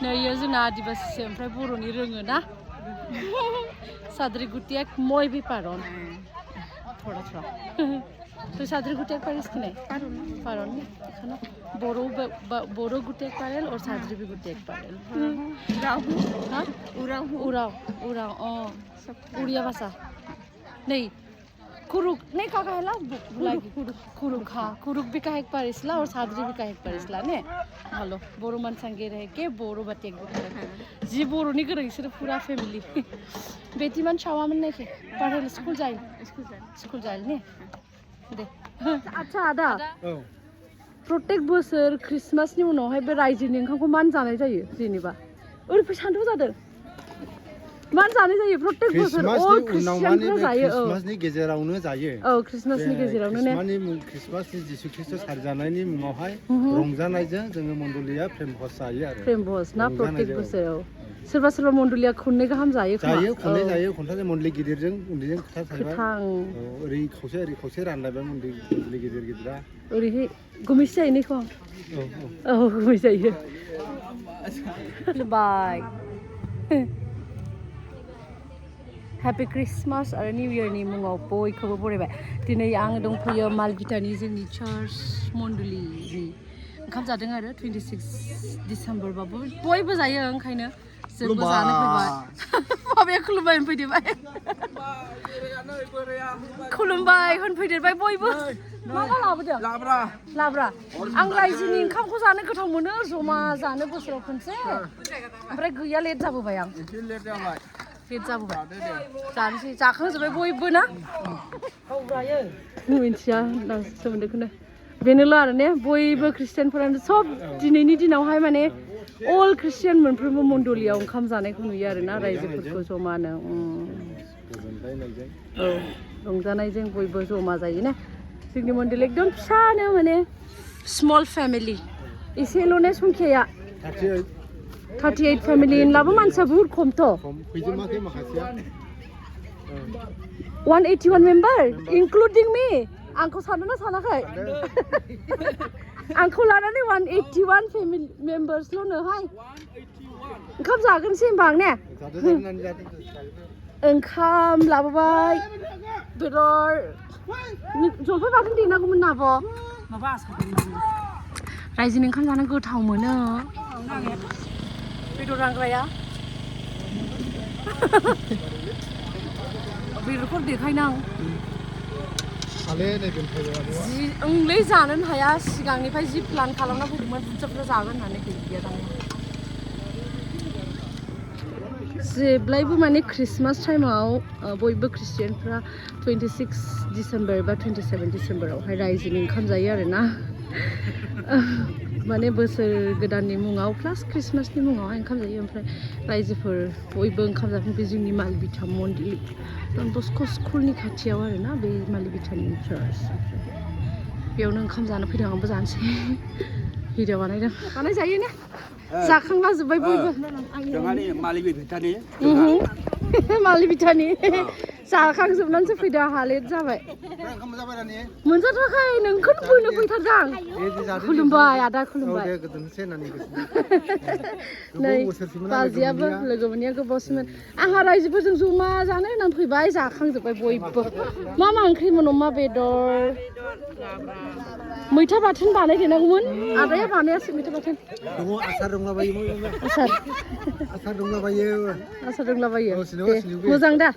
नैयो जोंना आदिबासिसो ओमफ्राय बर'नि रोङो ना साद्री गुटिया moi भी पारो थोड़ा थोड़ा तो साद्री गुटिया पारिस कि नहीं पारो नहीं खाना बोरो गुटिया पारेल और साद्री भी गुटिया पारेल उराव उड़िया भाषा नहीं कुरुक नहीं का कहला कुरुक हाँ कुरुक भी कहे पारिसला और साद्री भी कहे पारिसला ने हेलो बोरो मन संगे रह के बोरो बटे जी बोरो नहीं करेंगे सिर्फ पूरा फैमिली बेटी मन शावा मन नहीं थे पढ़े स्कूल जाए ने दे अच्छा आदा प्रत्येक बोसोर क्रिसमासनि उनावहाय बे रायजोनि ओंखामखौ मान जानाय जायो जेनेबा ओरैबायदि सानथौ जादों मान जानाय जायो प्रत्येक बोसोर अल क्रिश्चियानफोरा जायो क्रिसमासनि गेजेरावनो जायो क्रिसमासनि गेजेरावनो ने क्रिसमासनि जिसु ख्रिस्ट सारजानायनि मुङावहाय रंजानायजों जोङो मण्डलिया फ्रेम भज जायो आरो फ्रेम भज ना प्रत्येक बोसोराव सोरबा मण्डलिया खननै गाहाम जायो खननै जायो खनथाम मण्डलि गिदिरजों उन्दैजों खोथा थाबाय ओरै खावसे रानलायबाय मण्डलि गिदिरा ओरैहाय गुमै जायो नेखौ गुमै जायो बाय Happy Christmas आरो New Yearनि मुङाव बयखौबो बरायबाय दिनै आं दंफैयो मालबिटानि जोंनि चार्च मण्डलिनि ओंखाम जादों आरो 26 डिसेम्बरबाबो बयबो जायो ओंखायनो जोंबो जानो फैबाय माबाया खुलुमबाय होनफैदेरबाय खुलुमबाय होनफैदेरबाय बयबो मा लाबोदों लाब्रा आं रायजोनि ओंखामखौ जानो गोथाव मोनो जमा जानो बोसोराव खनसे ओमफ्राय गैया लेट जाबोबाय आं लेट जाबोबाय जानोसै जाखांजोब्बाय बयबो ना मिथिया सोमोन्दोखौनो बेनोल' आरो ने बयबो ख्रिस्टियानफोरानो सब दिनैनि दिनावहाय माने अल ख्रिस्टियान मोनफ्रोमबो मण्डलियाव ओंखाम जानायखौ नुयो आरोना रायजोफोरखौ जमानो रंजानायजों बयबो जमा जायो ना जोंनि मण्डल एकदम फिसानो माने स्मल फेमिलि एसेल' ने संख्याया 38 फेमिलि होनब्लाबो मानसिया बहुत खमथ' 181 मेम्बार इनक्लुडिं मी आंखौ सानदोंना सानाखै आंखौ लानानै 181 फेमिलि मेम्बार्सल'नोहाय ओंखाम जागोनसै होनबा आं ने ओंखाम लाबोबाय बेदर जलफाय बाथोन देनांगौमोन ना आब' माबा रायजोनि ओंखाम जानो गोथाव मोनो बेदर रानग्राया बेदरखौ देखायनां ओंलै जानोनो हाया सिगांनिफ्राय जि प्लान खालामना फैदोंमोन बुरजा जागोन होननानै गैया दानिया जेब्लायबो माने क्रिसमास टाइमाव बयबो ख्रिस्टियानफ्रा 26 डिसेम्बर बा 27 डिसेम्बरावहाय रायजोनि ओंखाम जायो आरोना माने बोसोर गोदाननि मुङाव प्लास क्रिसमासनि मुङावहाय ओंखाम जायो ओमफ्राय रायजोफोर बयबो ओंखाम जागोन बे जोंनि मालबिटा मन्दिर डन बस्क' स्कुलनि खाथियाव आरोना बे मालबिटानि चार्च बेयावनो ओंखाम जानो फैदों आंबो जानोसै भिडिअ बानाय जायो ने जाखांला जोब्बाय बयबो मालबिटानि जाखांजोबनानैसो फैदों आंहा लेट जाबाय मोनजाथ'वाखै नोंखौनो बोनो फैथारदों आं खुलुमबाय आदा खुलुमबाय नै बाजैयाबो लोगो मोनैया गोबावसैमोन आंहा रायजोफोरजों जमा जानो होननानै फैबाय जाखांजोब्बाय बयबो मा ओंख्रिमोन अमा बेदर मैथा बाथोन बानायदेरनांगौमोन आदाया बानायासै मैथा बाथोन आसार दंलाबायो मोजां दा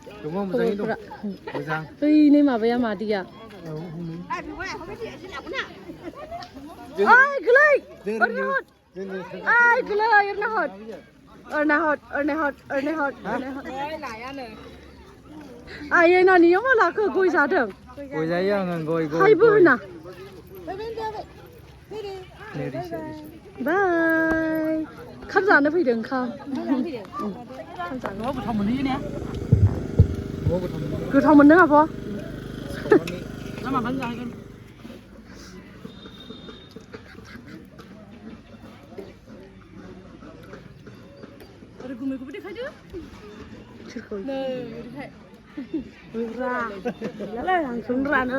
मोजां बै नै माबाया मादैया ओइ गोलै ओरैनो हट आयै नानियाव मा लाखो गय जादों गय जायो आङो गय हायबो होना बाय ओंखाम जानो फैदों ओंखाम जानो गोथाव मोनहैयो ने गोथाव मोनदों आब' माबानो जाहैगोन ओरै गुमैखौबो देखायदो सोरखौ नै ओरैहाय रानो